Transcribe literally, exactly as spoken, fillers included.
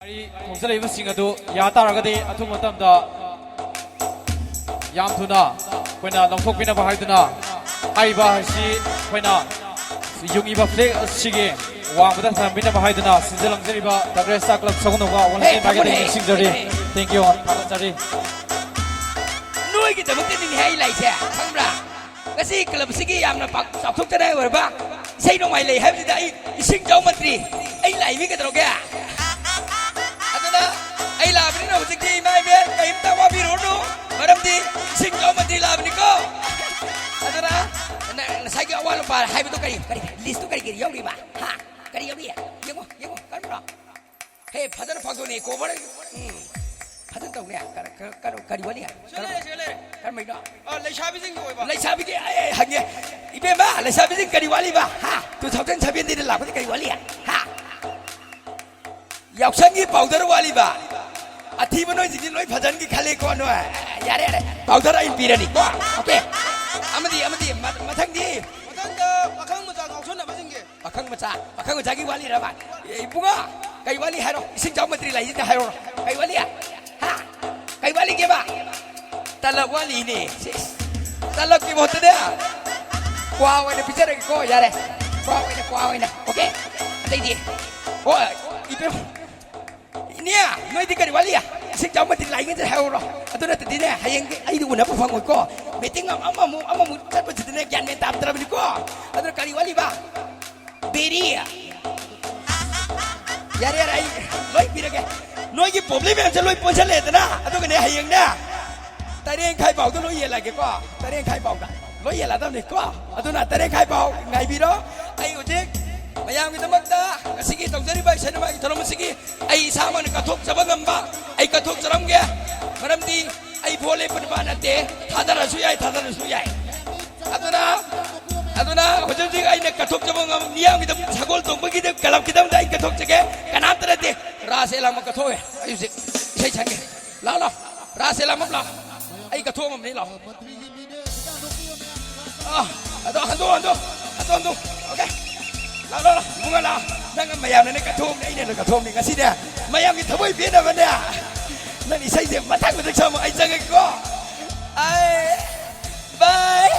ꯒꯥꯔꯤ ꯊꯧꯖꯤꯜꯂꯛꯏꯕꯁꯤꯡ ꯑꯗꯨ ꯌꯥ ꯇꯥꯔꯒꯗꯤ ꯑꯊꯨꯕ ꯃꯇꯝꯗ ꯌꯥꯝ ꯊꯨꯅ ꯑꯩꯈꯣꯏꯅ ꯂꯧꯊꯣꯛꯄꯤꯅꯕ ꯍꯥꯏꯗꯨꯅ, ꯍꯥꯏꯔꯤꯕ ꯑꯁꯤ ꯑꯩꯈꯣꯏꯅ ꯌꯨꯡꯉꯤꯕ ꯐ꯭ꯂꯦꯛ ꯑꯁꯤꯒꯤ ꯋꯥꯡꯃꯗ ꯊꯝꯕꯤꯅꯕ ꯍꯥꯏꯗꯨꯅ ꯁꯤꯟꯖ ꯂꯥꯡꯖꯔꯤꯕ ꯗ ꯒ꯭ꯔꯦꯁ ꯁ꯭ꯇꯥꯔ ꯀ꯭ꯂꯕ ꯁꯒꯨꯅꯧꯕ ꯍꯦ, ꯋꯥꯡꯂꯦꯟ ꯃꯥꯏꯀꯩꯗꯒꯤ ꯊꯝꯃꯨꯅꯦ꯫ ꯅꯤꯡꯁꯤꯡꯖꯔꯤ꯫ Thank you, ꯊꯥꯒꯠꯆꯔꯤ꯫ ꯅꯣꯏꯒꯤꯗꯃꯛꯇꯅꯤꯅꯦ ꯑꯩ ꯂꯥꯛꯏꯁꯦ, ꯈꯪꯕ꯭ꯔꯥ? ꯉꯁꯤ ꯀ꯭ꯂꯕꯁꯤꯒꯤ ꯌꯥꯝꯅ ꯄꯥꯛ ꯆꯥꯎꯊꯣꯛꯆꯅꯤꯡꯉꯥꯏ ꯑꯣꯏꯔꯕ ꯏꯁꯩ ꯅꯣꯡꯃꯥꯏ ꯂꯩ ꯍꯥꯏꯕꯁꯤꯗ ꯑꯩ ꯏꯁꯤꯡ ꯏꯆꯥꯎ ꯃꯟꯇ꯭ꯔꯤ, ꯑꯩ ꯂꯥꯛꯏꯃꯤ ꯀꯩꯗꯧꯔꯒꯦ? ꯑꯗꯨꯅ ꯑꯩ ꯂꯥꯛꯑꯕꯅꯤꯅ ꯍꯧꯖꯤꯛꯇꯤ ꯏꯃꯥ ꯏꯕꯦꯟ ꯀꯔꯤꯝꯇ ꯋꯥꯕꯤꯔꯨꯔꯅꯨ, ꯃꯔꯝꯗꯤ ꯏꯁꯤꯡ ꯏꯆꯥꯎ ꯃꯟꯇ꯭ꯔꯤ ꯂꯥꯛꯑꯕꯅꯤꯀꯣ꯫ ꯑꯗꯨꯅ ꯅ-, ꯉꯁꯥꯏꯒꯤ ꯑꯋꯥ ꯂꯨꯄꯥ ꯍꯥꯏꯕꯗꯣ ꯀꯔꯤ, ꯀꯔꯤ, ꯂꯤꯁꯇꯨ ꯀꯔꯤ ꯀꯔꯤ ꯌꯥꯎꯔꯤꯕ? ꯍꯥ? ꯀꯔꯤ ꯌꯥꯎꯔꯤ? ꯌꯦꯡꯉꯣ, ꯌꯦꯡꯉꯣ, ꯀꯔꯝꯕꯅꯣ? ꯍꯦ, ꯐꯖꯅ ꯐꯪꯗꯣꯛꯅꯦ, ꯀꯣꯕꯔ꯫ ꯎꯝ, ꯐꯖꯅ ꯇꯧꯅꯦ꯫ ꯀꯔ-, ꯀꯔ-, ꯀꯔ-, ꯀꯔꯤ ꯋꯥꯠꯂꯤ? ꯁꯤꯗ ꯂꯩꯔꯦ, ꯁꯤꯗ ꯂꯩꯔꯦ꯫ ꯀꯔꯝꯕꯩꯅꯣ? ꯑ, ꯂꯩꯁꯥꯕꯤꯁꯤꯡꯒꯤ ꯑꯣꯏꯕ꯫ ꯂꯩꯁꯥꯕꯤꯒꯤ, ꯑꯩ, ꯑꯩ ꯍꯪꯒꯦ꯫ ꯏꯕꯦꯝꯃ, ꯂꯩꯁꯥꯕꯤꯁꯤꯡ ꯀꯔꯤ ꯋꯥꯠꯂꯤꯕ? ꯍꯥ? Two thousand seventeen ꯂꯥꯛꯄꯗꯤ ꯀꯔꯤ ꯋꯥꯠꯂꯤ? ꯍꯥ? ꯌꯥꯎꯁꯪꯒꯤ ꯄꯥꯎꯗꯔ ꯋꯥꯠꯂꯤꯕ? ꯑꯊꯤꯕ ꯅꯣꯏꯁꯤꯡꯗꯤ ꯂꯣꯏ ꯐꯖꯍꯟꯒꯦ ꯈꯜꯂꯦꯀꯣ ꯅꯣꯏ꯫ ꯌꯥꯔꯦ, ꯌꯥꯔꯦ꯫ ꯄꯥꯎꯗꯔ ꯑꯩ ꯄꯤꯔꯅꯤꯀꯣ꯫ ꯑꯣꯀꯦ? ꯑꯃꯗꯤ, ꯑꯃꯗꯤ, ꯃ-, ꯃꯊꯪꯗꯤ? ꯃꯊꯪꯗ ꯄꯥꯈꯪ ꯃꯆꯥ ꯉꯥꯎꯁꯟꯅꯕꯁꯤꯡꯒꯤ꯫ ꯄꯥꯈꯪ ꯃꯆꯥ, ꯄꯥꯈꯪ ꯃꯆꯥꯒꯤ ꯋꯥꯠꯂꯤꯔꯕ? ꯑꯦ, ꯏꯕꯨꯡꯉꯣ, ꯀꯩ ꯋꯥꯠꯂꯤ ꯍꯥꯏꯔꯣ? ꯏꯁꯤꯡ ꯏꯆꯥꯎ ꯃꯟꯇ꯭ꯔꯤ ꯂꯩꯁꯤꯗ ꯍꯥꯏꯔꯣ꯫ ꯀꯩ ꯋꯥꯠꯂꯤ? ꯍꯥ? ꯀꯩ ꯋꯥꯠꯂꯤꯒꯦꯕ? ꯇꯂꯕ ꯋꯥꯠꯂꯤꯅꯦ꯫ ꯁꯤꯁ꯫ ꯇꯂꯕꯀꯤ ꯃꯍꯨꯠꯇꯅꯦ, ꯀ꯭ꯋꯥ ꯑꯣꯏꯅ ꯄꯤꯖꯔꯒꯦꯀꯣ, ꯌꯥꯔꯦ꯫ ꯀ꯭ꯋꯥ ꯑꯣꯏꯅ, ꯀ꯭ꯋꯥ ꯑꯣꯏꯅ꯫ ꯑꯣꯀꯦ? ꯑꯇꯩꯗꯤ? ꯑꯣ, ꯏꯕꯦꯝ-, ꯏꯅꯦ, ꯅꯣꯏꯗꯤ ꯀꯔꯤ ꯋꯥꯠꯂꯤ? ꯏꯁꯤꯡ ꯏꯆꯥꯎ ꯃꯟꯇ꯭ꯔꯤ ꯂꯥꯛꯏꯉꯩꯗ ꯍꯥꯏꯍꯧꯔꯣ꯫ ꯑꯗꯨ ꯅꯠꯇꯗꯤꯅꯦ, ꯍꯌꯦꯡꯗꯤ ꯑꯩꯗꯤ ꯎꯅꯕ ꯐꯪꯉꯣꯏꯀꯣ꯫ ꯃꯤꯇꯤꯡ ꯑꯃ-, ꯑꯃꯃꯨꯛ, ꯑꯃꯃꯨꯛ ꯆꯠꯄꯁꯤꯗꯅꯦ, ꯒ꯭ꯌꯥꯟ ꯃꯦꯟ ꯇꯥꯗ꯭ꯔꯕꯅꯤꯀꯣ꯫ ꯑꯗꯨꯅ ꯀꯔꯤ ꯋꯥꯠꯂꯤꯕ? ꯕꯦꯔꯤ꯫ ꯌꯥꯔꯦ, ꯌꯥꯔꯦ, ꯑꯩ ꯂꯣꯏ ꯄꯤꯔꯒꯦ꯫ ꯅꯣꯏꯒꯤ ꯄ꯭ꯔꯣꯕ꯭ꯂꯦꯝ ꯃꯌꯥꯝꯁꯦ ꯂꯣꯏ ꯄꯨꯟꯁꯜꯂꯦꯗꯅ, ꯑꯗꯨꯒꯅꯦ ꯍꯌꯦꯡꯅꯦ ꯇꯔꯦꯠ ꯃꯈꯥꯏ ꯐꯥꯎꯗ ꯂꯣꯏ ꯌꯦꯜꯂꯒꯦꯀꯣ꯫ ꯇꯔꯦꯠ ꯃꯈꯥꯏ ꯐꯥꯎꯗ ꯂꯣꯏ ꯌꯦꯜꯂꯗꯕꯅꯤꯀꯣ꯫ ꯑꯗꯨꯅ ꯇꯔꯦꯠ ꯃꯈꯥꯏ ꯐꯥꯎ ꯉꯥꯏꯕꯤꯔꯣ꯫ ꯑꯩ ꯍꯧꯖꯤꯛ ꯃꯌꯥꯝꯒꯤꯗꯃꯛꯇ ꯉꯁꯤꯒꯤ ꯇꯧꯖꯔꯤꯕ ꯏꯁꯩ ꯅꯣꯡꯃꯥꯏꯒꯤ ꯊꯧꯔꯝ ꯑꯁꯤꯒꯤ ꯑꯩ ꯏꯁꯥꯃꯛꯅ ꯀꯠꯊꯣꯛꯆꯕ ꯉꯝꯕ ꯑꯩ ꯀꯠꯊꯣꯛꯆꯔꯝꯒꯦ꯫ ꯃꯔꯝꯗꯤ ꯑꯩ ꯚꯣꯠ ꯂꯦꯞꯄ ꯅꯨꯄꯥ ꯅꯠꯇꯦ꯫ ꯊꯥꯗꯔꯁꯨ ꯌꯥꯏ, ꯊꯥꯗꯔꯁꯨ ꯌꯥꯏ꯫ ꯑꯗꯨꯅ, ꯑꯗꯨꯅ ꯍꯧꯖꯤꯛ ꯍꯧꯖꯤꯛ ꯑꯩꯅ ꯀꯠꯊꯣꯛꯆꯕ ꯉꯝꯕ ꯃꯤꯌꯥꯝꯒꯤꯗꯃꯛ, ꯁꯒꯣꯜ ꯇꯣꯡꯕꯒꯤꯗ ꯀ꯭ꯂꯕꯀꯤꯗꯃꯛꯇ ꯑꯩ ꯀꯠꯊꯣꯛꯆꯒꯦ꯫ ꯀꯅꯥꯝꯇ ꯅꯠꯇꯦ꯫ ꯔꯥꯁ ꯑꯦꯂꯥꯃ ꯀꯠꯊꯣꯛꯑꯦ꯫ ꯑꯩ ꯍꯧꯖꯤꯛ ꯏꯁꯩ ꯁꯛꯀꯦ꯫ ꯂꯥꯛꯑꯣ, ꯂꯥꯛꯑꯣ꯫ ꯔꯥꯁ ꯑꯦꯂꯥꯃ ꯂꯥꯛꯑꯣ꯫ ꯑꯩ ꯀꯠꯊꯣꯛꯑꯝꯃꯕꯅꯤ, ꯂꯥꯛꯑꯣ꯫ ꯑꯥ, ꯑꯗꯣ ꯍꯟꯗꯣꯛ, ꯍꯟꯗꯣꯛ, ꯍꯟꯗꯣꯛ, ꯍꯟꯗꯣꯛ꯫ ꯑꯣꯀꯦ꯫ ꯍꯜꯂꯣ, ꯏꯕꯨꯡꯉꯣ ꯂꯥꯛꯑꯣ. ꯅꯪ ꯃꯌꯥꯝꯅꯅꯦ ꯀꯠꯊꯣꯛꯑꯝꯅꯦ, ꯑꯩꯅ ꯀꯠꯊꯣꯛꯑꯝꯅꯦ꯫ ꯉꯁꯤꯅꯦ ꯃꯌꯥꯝꯒꯤ ꯊꯃꯣꯏ ꯄꯦꯟꯅꯕꯅꯦ꯫ ꯅꯪ ꯏꯁꯩꯁꯦ ꯃꯊꯪ ꯃꯊꯪ ꯁꯛꯑꯝꯃꯣ, ꯑꯩ ꯆꯪꯉꯒꯦꯀꯣ꯫ ꯑꯩ, bye꯫